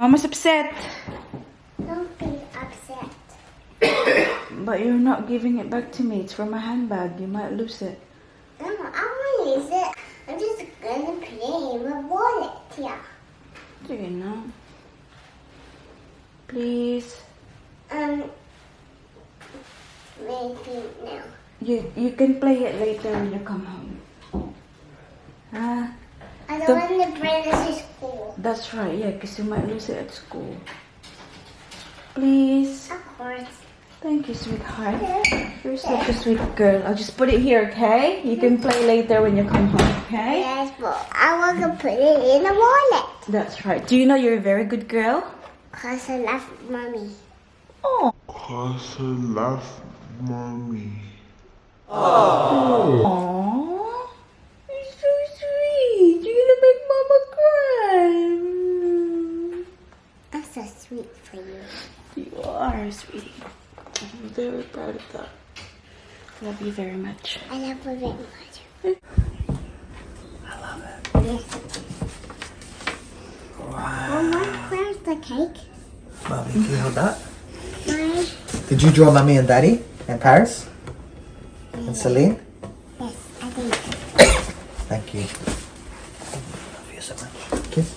Mama's upset. Don't be upset. But you're not giving it back to me. It's for my handbag. You might lose it. No, I want to use it. I'm just gonna put it in my wallet. Yeah. Do you know? Please. Maybe now. You can play it later when you come home. I don't want to bring this to school. That's right, yeah, because you might lose it at school. Please. Of course. Thank you, sweetheart. You're such a sweet girl. I'll just put it here, okay? You can play later when you come home, okay? Yes, but I want to put it in a wallet. That's right. Do you know you're a very good girl? Because I love mommy. Oh. Cause I love mommy. Aww. You're so sweet. You're gonna make Mama cry. I'm so sweet for you. You are, sweetie. I'm very proud of that. Love you very much. I love you very much. I love it. Yes. Mama, where's the cake? Mommy, can you hold that? Mine? Did you draw Mommy and Daddy and Paris? And Celine? Yes, I think. Thank you. Love you so much. Kiss.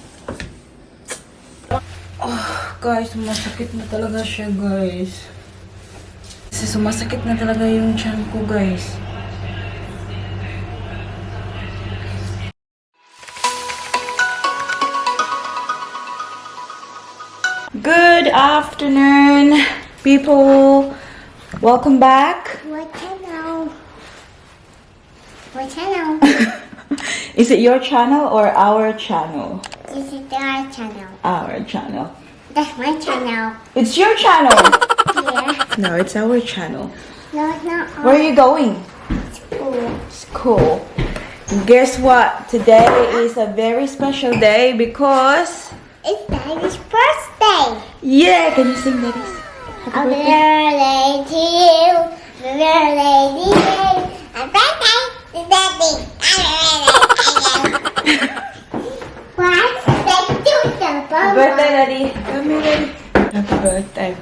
Guys, sumasakit na talaga siya, guys. Kasi sumasakit na talaga yung tiyan ko, guys. Good afternoon, people. Welcome back. What channel? What channel? Is it your channel or our channel? This is our channel. Our channel. That's my channel. It's your channel. Yeah. No, it's our channel. No, it's not Where are you going? school. School. Guess what? Today is a very special day because... It's Daddy's birthday. Yeah! Can you sing, Daddy's? Happy birthday to you. Happy birthday to you. Happy birthday to Daddy. Happy birthday, Daddy. Come here, Daddy. Happy birthday.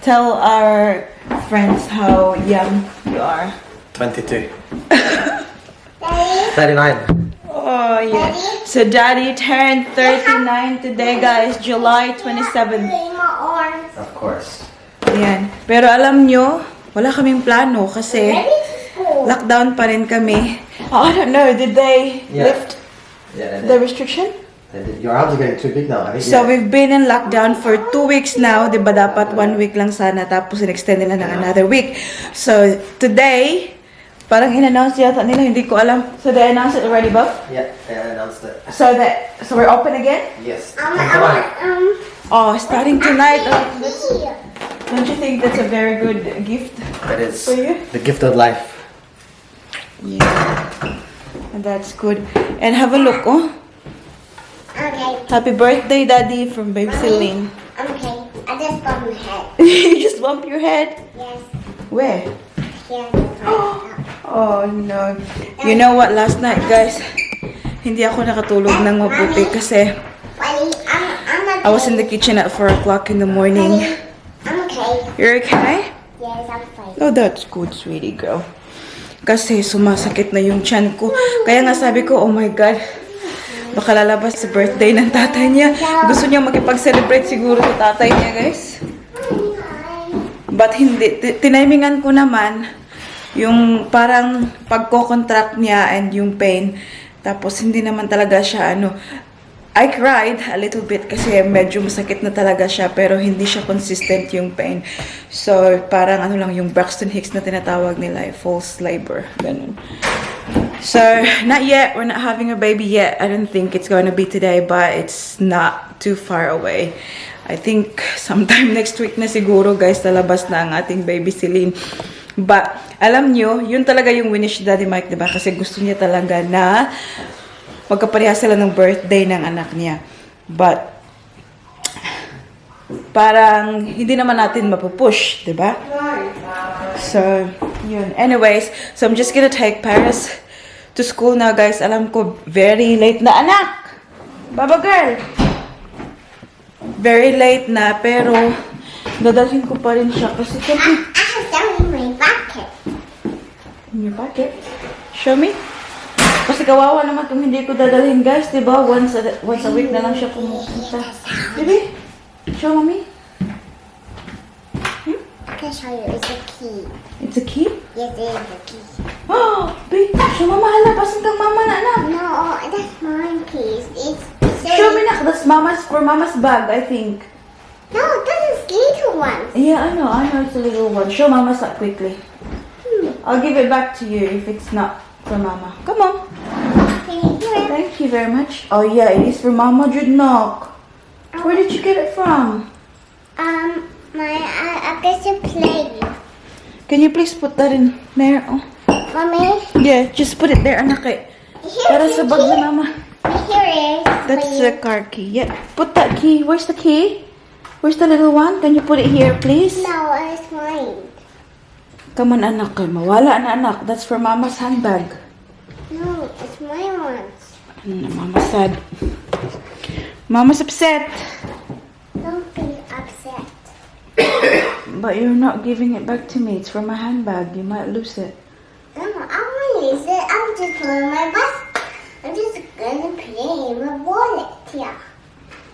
Tell our friends how young you are. 22. Daddy, 39. Oh, yeah. Daddy? So, Daddy turned 39 today, guys. July 27th. my arms. Of course. Ayan. Pero alam nyo, wala kaming plano kasi Ready to school. lockdown pa rin kami. I don't know, did they Yeah. lift Yeah, the restriction? your arms are getting too big now. I think. So, we've been in lockdown for 2 weeks now. Diba dapat 1 week lang sana. Tapos, in-extend nila ng another week. So, today, parang in-announce yata nila. Hindi ko alam. So, they announced it already, Bob? Yeah, they announced it. So, we're open again? Yes. I'm, Come on. Oh, starting tonight. see. Don't you think that's a very good gift That is for you? the gift of life. Yeah. And that's good. And have a look, oh. Okay. Happy birthday, Daddy, from Baby Celine. Okay. I just bumped my head. You just bump your head? Yes. Where? Yes. Oh, no. You know what? Last night, guys, hindi ako nakatulog ng mabuti kasi Buddy, I'm okay. I was in the kitchen at 4 o'clock in the morning. I'm okay. You're okay? Yes, I'm fine. Oh, that's good, sweetie girl. Kasi sumasakit na yung tiyan ko. Kaya nga sabi ko, oh my God, baka lalabas sa birthday ng tatay niya. Gusto niya makipag-celebrate siguro sa tatay niya, guys. But hindi. Tinimingan ko naman yung parang pagko-contract niya and yung pain. Tapos hindi naman talaga siya I cried a little bit kasi medyo masakit na talaga siya pero hindi siya consistent yung pain. So parang lang yung Braxton Hicks na tinatawag nila, false labor. Ganun. So, not yet. We're not having a baby yet. I don't think it's going to be today, but it's not too far away. I think sometime next week na siguro, guys, lalabas na ang ating baby Celine. But, alam nyo, yun talaga yung winish Daddy Mike, diba? Kasi gusto niya talaga na magkapareha sila ng birthday ng anak niya. But, parang hindi naman natin mapupush, diba? So, yun. Anyways, so I'm just gonna take Paris to school now, guys. Alam ko, very late na anak. Baba girl. very late na, pero dadalhin ko pa rin siya kasi I have some in my bucket. in your pocket. Show me. Kasi kawawa naman kung hindi ko dadalhin, guys, diba? Once a week na lang siya pumupunta. Baby, show mommy. I can show you. It's a key. It's a key? Yes, it is a key. Oh, babe, show mama, halapasin kang mama na, anak. No, that's mine keys. It's Show me na, that's for mama's bag, I think. No, this is little ones. Yeah, I know it's a little one. Show mama's up quickly. I'll give it back to you if it's not for mama. Come on. Can you do it? Thank you very much. Oh yeah, it is for mama, Judnok. Where did you get it from? I guess to play. Can you please put that in there? Oh. Mommy, Yeah, just put it there, anak. Para sa bag ni mama. here it is. That's the car key. Yeah, put that key. Where's the key? Where's the little one? Can you put it here, please? No, it's mine. Come on, anak. Mawala na, anak. That's for mama's handbag. No, it's my ones. Mama's sad. Mama's upset. Don't be upset. But you're not giving it back to me. It's for my handbag. You might lose it. No, I want to use it. I'm just putting my bus. I'm just gonna play my wallet. Yeah.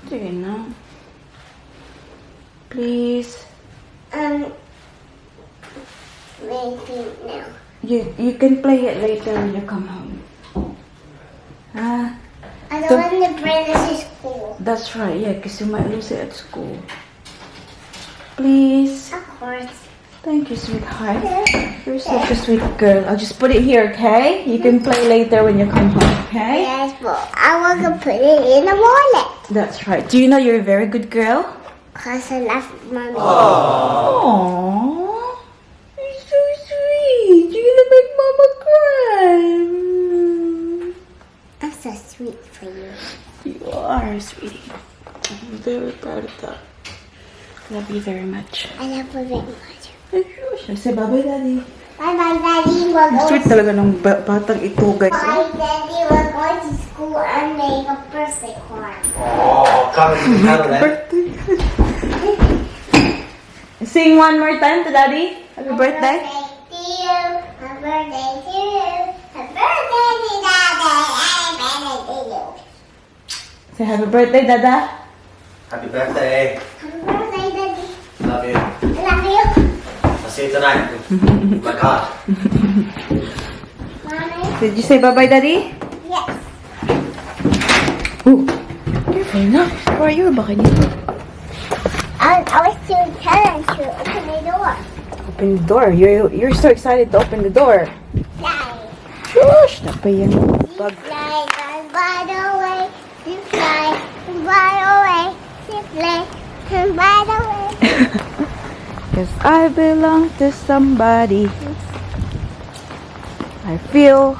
Sige na. Please. Maybe now. You can play it later when you come home. Ah, I don't want to bring this to school. that's right. Yeah, because you might lose it at school. Please. Of course. Thank you, sweetheart. You're such a sweet girl. I'll just put it here, okay? You can play later when you come home, okay? Yes, but I want to put it in a wallet. That's right. Do you know you're a very good girl? Because I love mommy. Aww. You're so sweet. You're gonna make mama cry. I'm so sweet for you. You are, sweetie. I'm very proud of that. Love you very much. I love you very much. Say bye-bye, Daddy. Bye-bye, Daddy. We're Ang going sweet talaga ng batang ito, guys. Bye, Daddy. We're going to school and make a birthday card. Oh, come and Birthday. Sing one more time to Daddy. Happy birthday. To you. Happy birthday to you. Happy birthday to Daddy. Happy birthday to you. Say happy birthday, Dada. Happy birthday. Happy birthday, Daddy. Love you. I love you. I'll see you tonight. My God. Mommy? Did you say bye-bye, Daddy? Yes. Ooh. Careful na. Where are you? Baka dito. I was too tired to open the door. Open the door. You're so excited to open the door. Fly. Shush! Napay yan. Bag. Fly, by the way. You fly, by the way. You fly, by the way. Cause I belong to somebody. I feel.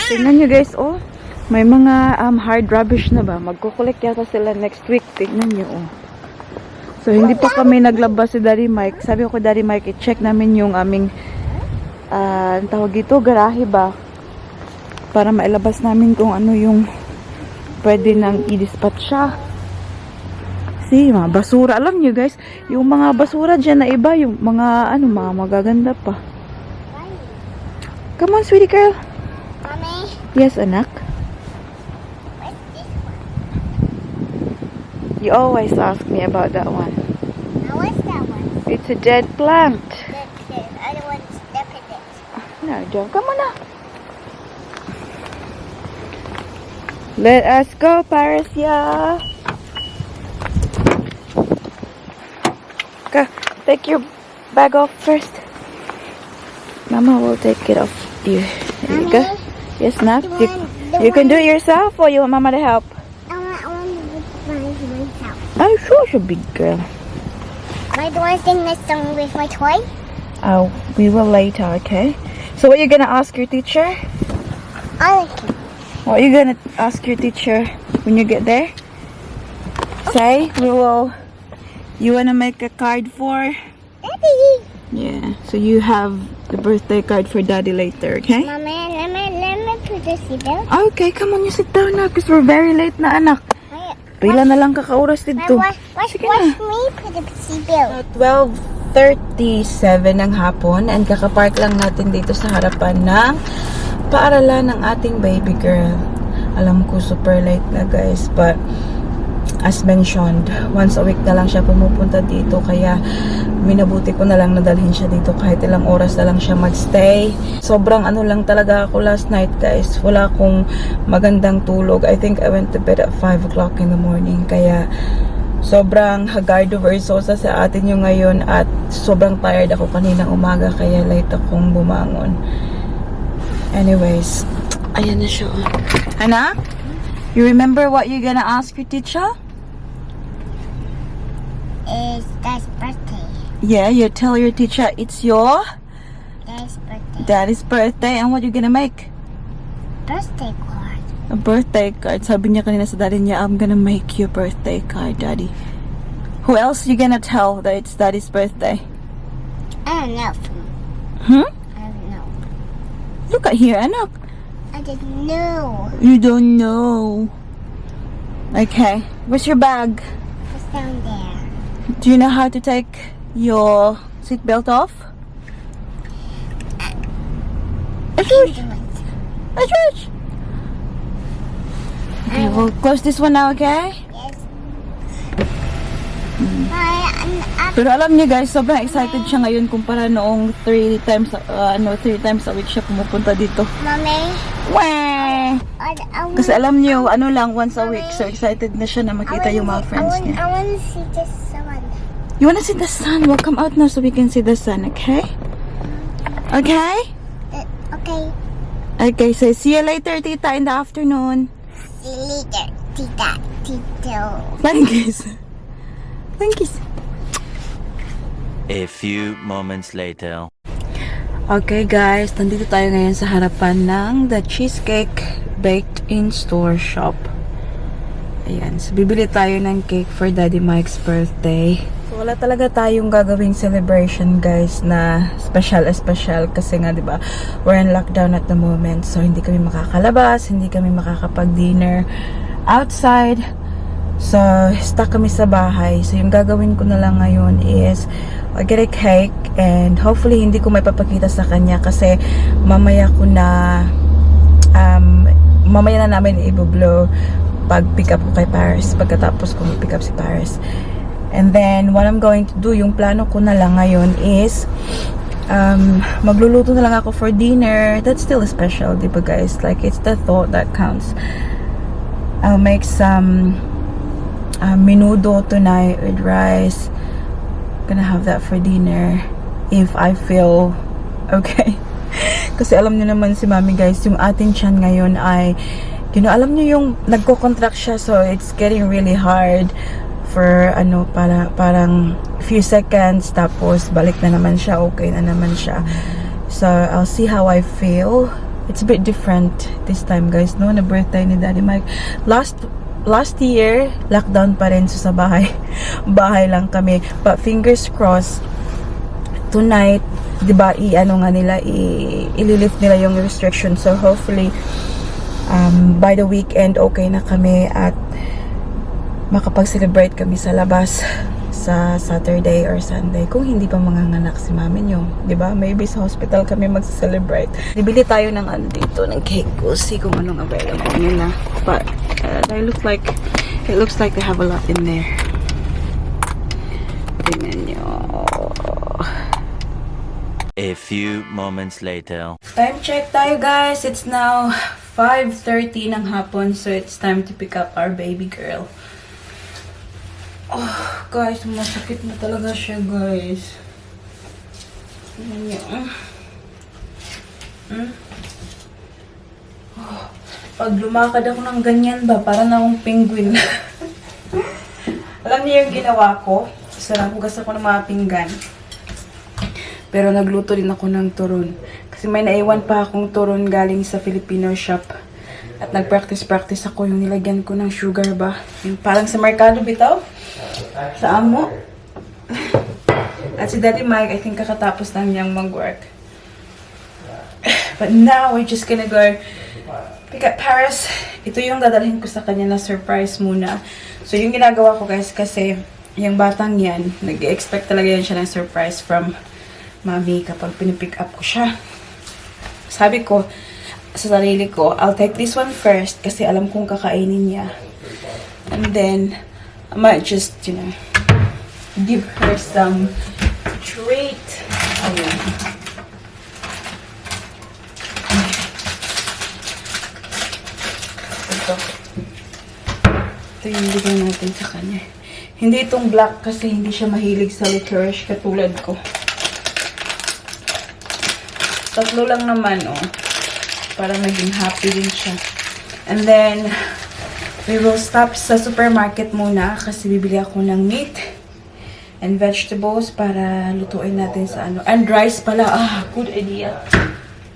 Tingnan nyo guys, oh. May mga hard rubbish na ba? Magko-collect yata sila next week. Tingnan nyo, oh. So, hindi pa kami naglabas si Daddy Mike. Sabi ko, Daddy Mike, i-check namin yung aming ang tawag dito, garahe ba? Para mailabas namin kung ano yung pwede nang i-dispatch siya. See, mga basura. Alam nyo guys, yung mga basura dyan na iba, yung mga mga magaganda pa. Come on, sweetie girl. Mommy, Yes, anak. what's this one? You always ask me about that one. Now, what's that one? It's a dead plant. I don't want to step in it. No, John, come on now. Let us go, Parasia. Go, take your bag off first. Mama will take it off you. There you go. Yes, Nat. You can do it yourself, or you want Mama to help? I want to do it myself. I'm sure you're a big girl. Am I the one sing this song with my toy? Oh, we will later, okay? So what are you gonna ask your teacher? I like it. What are you gonna ask your teacher when you get there? Say, you wanna make a card for? Daddy. Yeah, so you have the birthday card for Daddy later, okay? Mommy, let me put the seatbelt? Okay, come on, you sit down na because we're very late na, anak. Pila na lang kakauras dito. Watch Sige me na. put the seatbelt. 12:37 ng hapon and kakapark lang natin dito sa harapan ng paaralan ng ating baby girl. Alam ko super late na guys, but as mentioned, once a week na lang siya pumupunta dito, kaya minabuti ko na lang nadalhin siya dito kahit ilang oras na lang siya magstay. Sobrang ano lang talaga ako last night guys, wala akong magandang tulog. I think I went to bed at 5 o'clock in the morning, kaya sobrang hagardo versosa sa atin yung ngayon at sobrang tired ako kaninang umaga, kaya late akong bumangon. Anyways, ayan na siya. Anak, you remember what you're gonna ask your teacher? It's Dad's birthday. Yeah, you tell your teacher it's your Dad's birthday. daddy's birthday, and what you gonna make? Birthday card. A birthday card. Sabi niya kanina sa daddy niya, I'm gonna make you a birthday card, daddy. Who else you gonna tell that it's daddy's birthday? I don't know. Hmm? I don't know. Look at here, anak. I didn't know. You don't know. Okay, where's your bag? It's down there. Do you know how to take your seatbelt off? George! George! Okay, we'll close this one now, okay? Yes. Pero alam niyo guys, sobrang excited siya ngayon kumpara noong 3 times a week siya pumupunta dito. Mommy. Wah! Kasi alam niyo, once a week, so excited na siya na makita yung mga friends niya. I want to see this one. You wanna see the sun? We'll come out now so we can see the sun, okay? Okay? Okay. Okay, so see you later, tita, in the afternoon. See you later, Tita. Tito. Thank you. Thank you. A few moments later. Okay guys, nandito tayo ngayon sa harapan ng The Cheesecake Baked in Store Shop. Ayan, so bibili tayo ng cake for Daddy Mike's birthday. So wala talaga tayong gagawing celebration guys na special kasi nga 'di ba, we're in lockdown at the moment. So hindi kami makakalabas, hindi kami makakapag-dinner outside. So stuck kami sa bahay. So yung gagawin ko na lang ngayon is I get a cake and hopefully hindi ko may papakita sa kanya kasi mamaya na namin i-blow pag pick up ko kay Paris, pagkatapos ko pick up si Paris. And then what I'm going to do, yung plano ko na lang ngayon is magluluto na lang ako for dinner. That's still special, diba guys? Like it's the thought that counts. I'll make some menudo tonight with rice. Gonna have that for dinner if I feel okay. Kasi alam niyo naman si Mami guys, yung ating tiyan ngayon ay alam niyo yung nagko-contract siya, so it's getting really hard for parang few seconds tapos balik na naman siya, okay na naman siya. So I'll see how I feel. It's a bit different this time guys, no, na birthday ni Daddy Mike. Last year, lockdown pa rin, so sa bahay lang kami. But fingers crossed, tonight, diba, ililift nila yung restriction. So hopefully, by the weekend, okay na kami at makapag-celebrate kami sa labas sa Saturday or Sunday. Kung hindi pa manganganak si mami nyo, diba? Maybe sa hospital kami mag-celebrate. Bibili tayo ng dito, ng cake. We'll see kung anong available nila. But, it looks like they have a lot in there. Tingnan nyo. A few moments later. Time check tayo guys. It's now 5:30 ng hapon, so it's time to pick up our baby girl. Oh, guys, masakit na talaga siya, guys. Tingnan niyo. Oh, pag lumakad ako ng ganyan ba, parang akong penguin. Alam niyo yung ginawa ko? Hugas ako ng mga pinggan. Pero nagluto din ako ng turon. Kasi may naiwan pa akong turon galing sa Filipino shop. At nag-practice ako yung nilagyan ko ng sugar ba. Yung parang sa merkado bitaw. Sa amo. At si Daddy Mike, I think kakatapos lang niyang mag-work. But now, we're just gonna go Pick up Paris. Ito yung dadalhin ko sa kanya na surprise muna. So, yung ginagawa ko guys, kasi yung batang yan, nag-expect talaga yan siya ng surprise from Mami kapag pinipick up ko siya. Sabi ko sa sarili ko, I'll take this one first kasi alam kong kakainin niya. And then, I might just, you know, give her some treat. Ayan. Ito yung bigyan natin sa kanya. Hindi itong black kasi hindi siya mahilig sa licorice katulad ko. Tatlo lang naman, oh. Para maging happy din siya. And then, we will stop sa supermarket muna kasi bibili ako ng meat and vegetables para lutuin natin sa ano. And rice pala. Ah, good idea.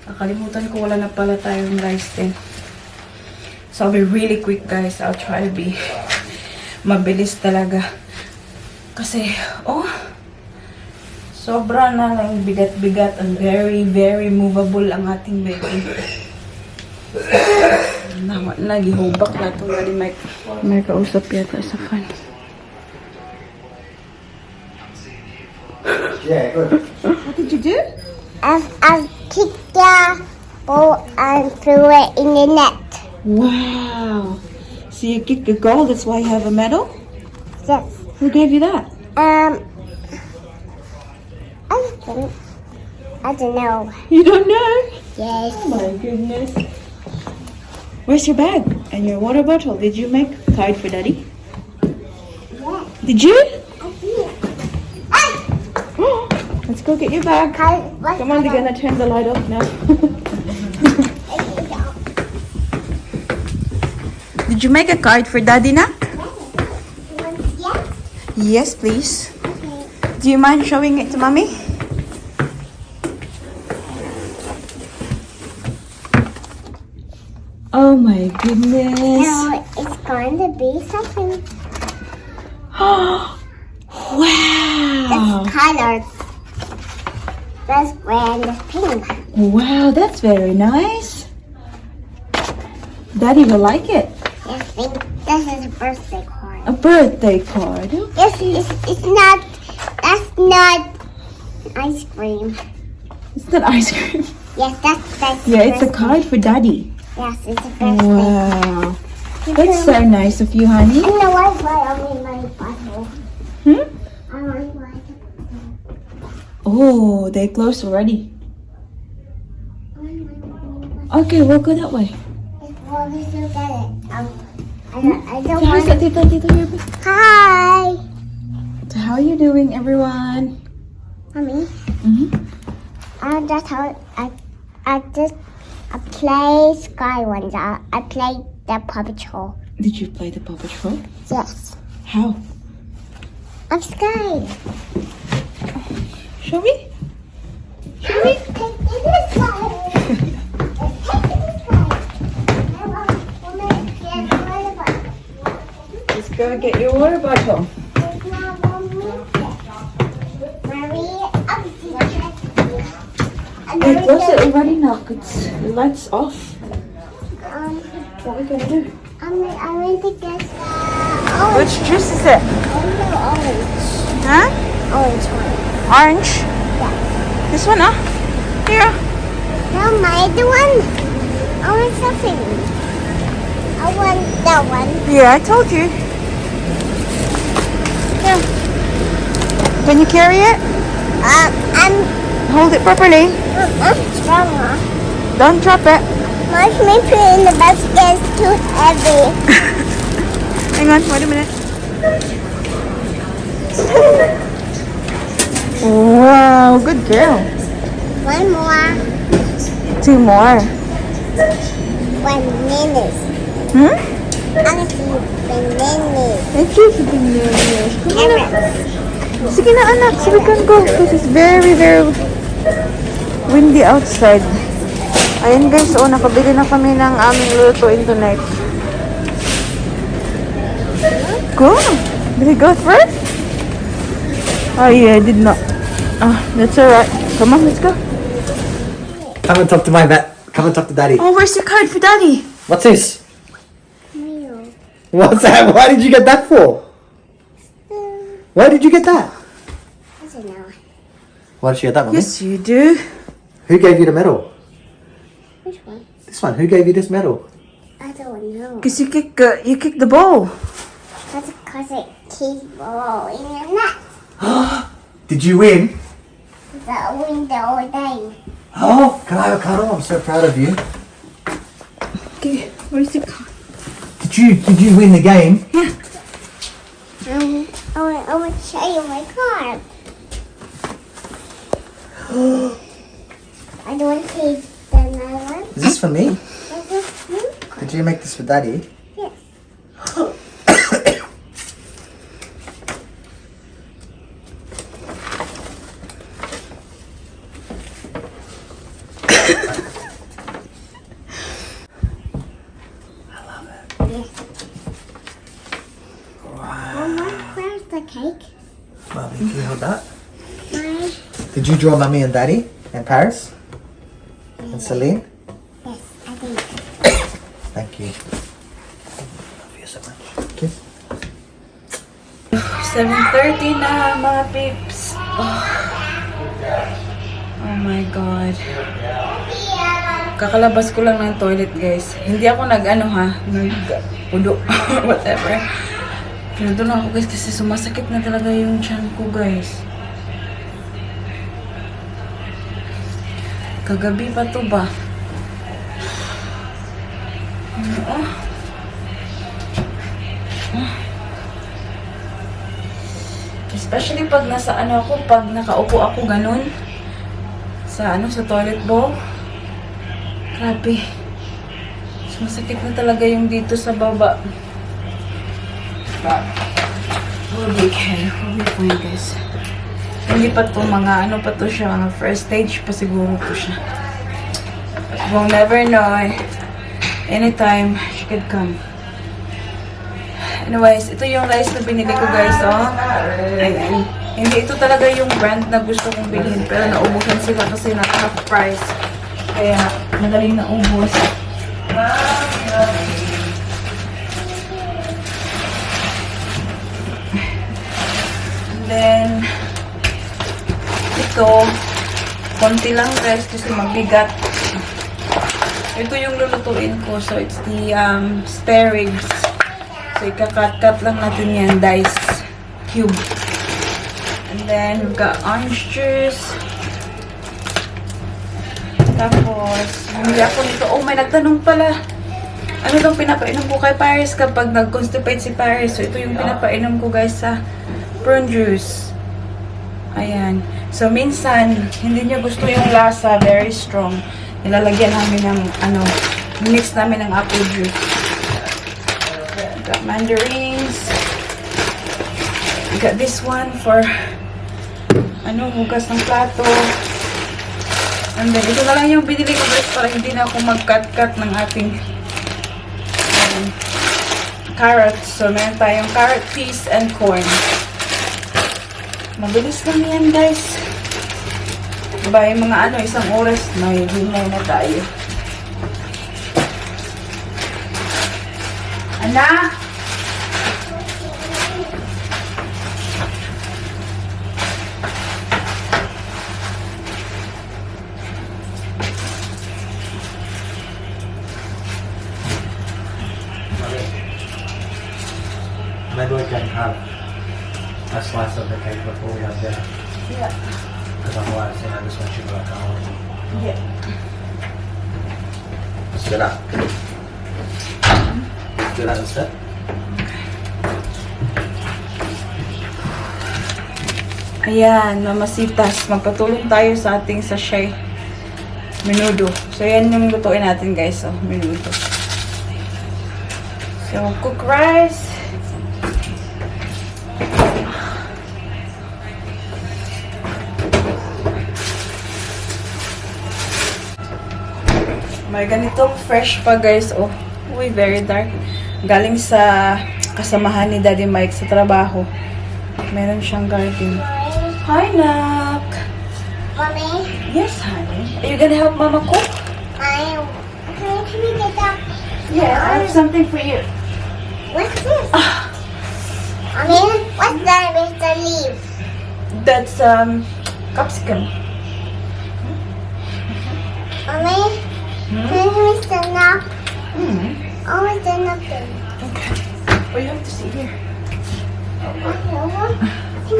Nakalimutan ko, wala na pala tayong rice din. So, I'll be really quick, guys. I'll try to be mabilis talaga. Kasi, oh, sobra na lang bigat-bigat and very, very movable ang ating baby. Nagihubak na ito. May kausap yata sa fan. Yeah, good. What did you do? I've kicked the ball and threw it in the net. Wow. So you kicked a goal, that's why you have a medal? Yes. Who gave you that? I don't know. You don't know? Yes. Oh my goodness. Where's your bag? And your water bottle? Did you make a kite for Daddy? Yeah. Did you? I did. Hey! Let's go get your bag. Come on, they're gonna turn the light off now. Did you make a kite for Daddy now? Yes. Yes, please. Okay. Do you mind showing it to Mommy? Oh my goodness. Now it's going to be something. Wow. It's colored. That's red and pink. Wow, that's very nice. Daddy will like it. I think this is a birthday card. A birthday card. It's not. That's not ice cream. It's not ice cream. Yes, that's Yeah, it's a birthday. card for Daddy. Yes, it's a birthday. Wow. That's so nice of you, honey. And the Wi-Fi on my bottle. Hmm? I want my. Oh, they closed already. Okay, we'll go that way. Well, we still get it. I don't How's want. that, Tito here? Hi, So how are you doing, everyone? mommy. Mm-hmm. I play Sky ones. I played the Paw Patrol. Did you play the Paw Patrol? Yes. How? I'm Sky. Show me. Show me. Take this way. Take this way. Let's go get your water bottle. They closed it already now. It's the lights off. What are we gonna do? I want to get Which juice is it? orange. Huh? Orange one. Orange? Yes. This one, huh? Here. No, my other one. I want something. I want that one. Yeah, I told you. Here. Can you carry it? I'm Hold it properly. stronger. Don't drop it. Watch me put it in the basket. It's too heavy. Hang on, wait a minute. Wow, good girl. One more. 2 more. 1 minute. Hmm? I'm gonna see bananas. Thank you for being there. Come on na. Carrots. Sige na anak, so we can go because it's very, very windy outside. Ayan guys, so nakabili na kami ng aming lulutuin tonight. Go! Did he go first? Oh yeah, I did not. Oh, that's alright. Come on, let's go. I'm gonna talk to my vet. Come and talk to Daddy. Oh, where's your card for Daddy? What's this? Meal. What's that? Why did you get that for? Why did you get that? I don't know. Why did you get that, Mommy? Yes, you do. Who gave you the medal? Which one? This one. Who gave you this medal? I don't know. Because you kicked the ball. That's because it keeps blowing in the net. Did you win? The window thing. Oh, can I have a cuddle? I'm so proud of you. Okay, where's your card? Did you win the game? Yeah. I want to show you my card. I don't want to see the another one. Is this for me? Hmm? Did you make this for Daddy? Yes. Mama, where's the cake? Mommy, can you hold that? Mine. Did you draw Mommy and Daddy and Paris? And Celine? Yes, I think. Thank you. Love you so much. Kiss. 7:30 na, mga peeps. Oh my God. Kakalabas ko lang ng toilet, guys. Hindi ako nag-pudo. Whatever. Pero doon ako, guys, kasi sumasakit na talaga yung tiyan ko, guys. Kagabi pa to ba? Especially pag nasa pag nakaupo ako ganun sa toilet bowl. Grabe. Sumasakit na talaga yung dito sa baba. But we'll be okay. We'll be fine, guys. Hindi pa to mga pa to siya, mga first stage pa siguro to siya. But we'll never know. Anytime she could come. Anyways, ito yung rice na binili ko, guys, oh. Ayan. Hindi ito talaga yung brand na gusto kong bilhin, pero naubusan sila kasi na half price. Kaya madaling naubos. And then ito, konti lang, guys, kasi mabigat. Ito yung lulutuin ko. So, it's the spare ribs. So, ika-cut-cut lang natin yan, dice cube. And then, we've got orange juice. Tapos, hindi ako nito. Oh, may nagtanong pala. Ano itong pinapainom ko kay Paris kapag nag-constipate si Paris? So, ito yung pinapainom ko, guys, sa prune juice. Ayan. So, minsan, hindi niya gusto yung lasa. Very strong. Nilalagyan namin ng, mix namin ng apple juice. Got mandarins. Got this one for, hugas ng plato. And then, ito na lang yung binili ko, guys, para hindi na ako mag-cut-cut ng ating carrots. So, meron tayong carrot, peas, and corn. Mabilis lang yan, guys. Diba, yung mga isang oras na hinay na tayo. Anak! Maybe we can have a slice of the cake before we have dinner. Yeah. Because otherwise, I just want you to go back home. Yeah. Let's do that. Do that instead. Ayan, mamasitas. Magpatulong tayo sa ating sachet. Menudo. So, yan yung lutuin natin, guys. So, menudo. So, cook rice. May ganitong fresh pa, guys. Oh, uy, very dark. Galing sa kasamahan ni Daddy Mike sa trabaho. Meron siyang garden. Hi, Nak! Mommy, Yes, honey. Are you gonna help Mama cook? I Yeah, I have something for you. What's this? Mommy, what's that with the leaves? That's capsicum. Mommy, can you stand up? Oh, stand up there. Okay. Well, you have to see here. Can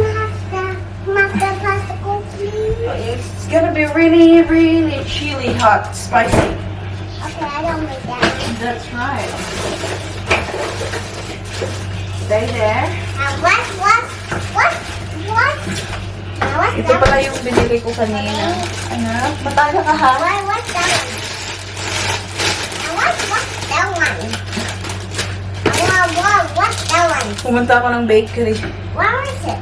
I have the popsicle, please? It's gonna be really, really chili hot, spicy. Okay, I don't make that. That's right. Stay there. What? What's Ito that? pala yung binili ko kanina. Ano? Matala ka ha? What's that one? What's that one? What's that one? Pumunta ako ng bakery. What is it?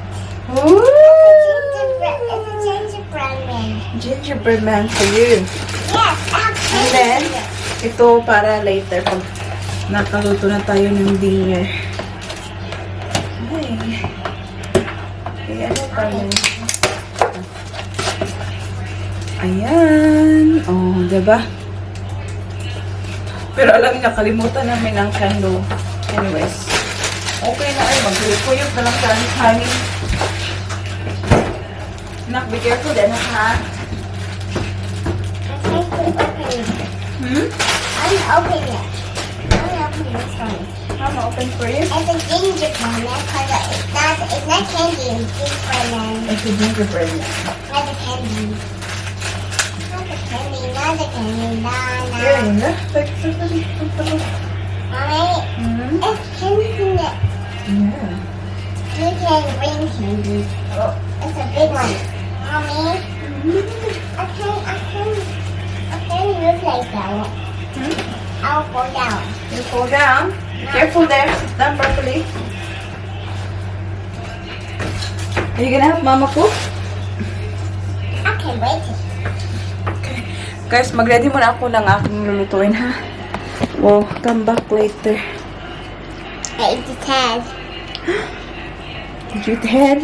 Ooh! It's a gingerbread man. Gingerbread man for you. Yes, And then, ito para later pag nakaluto na tayo ng dinner. Ay. Ay, ano pa yun? Ayan. Oh, diba? Pero alam niyo, nakalimutan namin ang candle. Anyways. Okay na ay, maglulukuyot na lang sa hangin. Nak, be careful din, ha? I'm open it. Hmm? I'm open it. I'm open this one. I'm open for you. It's a gingerbread man because it's not candy. It's gingerbread man. It's a gingerbread man. Not the candy. Not the candy. No. Yun na. Mommy, it's candy in it. Yeah. You can bring candy. Oh, it's a big one. Mommy, I can't use like that. I'll fall down. You fall down. Be careful there. Sit down properly. Are you gonna help Mama cook? I can wait it. Okay. Guys, mag-ready muna ako ng aking lulutuin, ha? We'll come back later. I ate the tag. Did you eat head?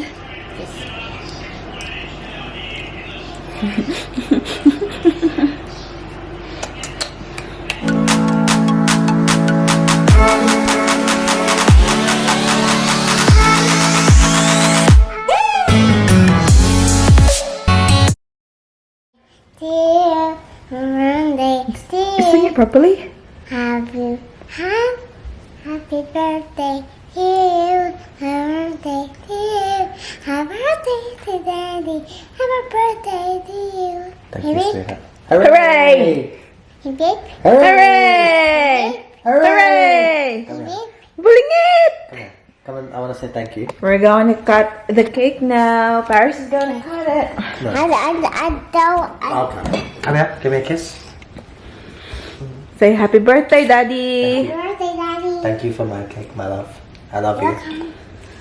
Dear Monday, Sing it properly. happy birthday to you. Happy birthday to you. Happy birthday to Daddy. Happy birthday to you. Thank Hip, you, hip. sweetheart. Hooray! Hip, hip. Hooray! Hooray! Hip, hip. Bring it! Come on. Come on, I want to say thank you. We're going to cut the cake now. Paris is going to cut it. No. I don't. Okay. Come here, give me a kiss. Say happy birthday, Daddy. Happy birthday, Daddy. Thank you for my cake, my love. I love you.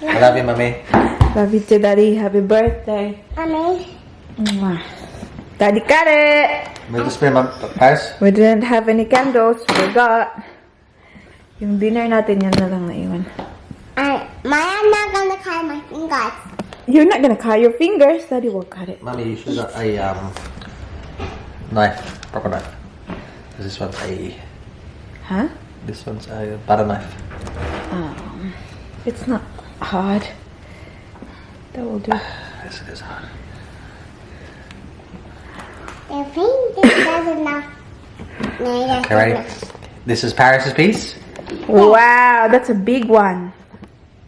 I love you, mommy. Love you too, Daddy. Happy birthday. Mommy. Mwah. Daddy cut it. May gusto mo, Paris? We didn't have any candles. Forgot. Yung dinner natin, yan na lang naiwan. I'm not gonna cut my fingers. You're not gonna cut your fingers. Daddy will cut it. Mommy, you should have a knife, proper knife. This one's a Huh? this one's a butter knife. It's not hard. That will do. This is hard. I think this does enough. No, that's Okay, right. This is Paris's piece. Wow, that's a big one.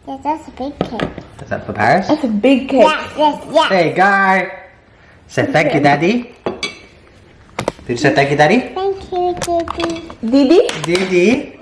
Yes, that's a big cake. Is that for Paris? That's a big cake. Yes. Hey, guy. Say thank you, Daddy. Did you say thank you, Daddy? Thank you, Daddy. Didi? Didi.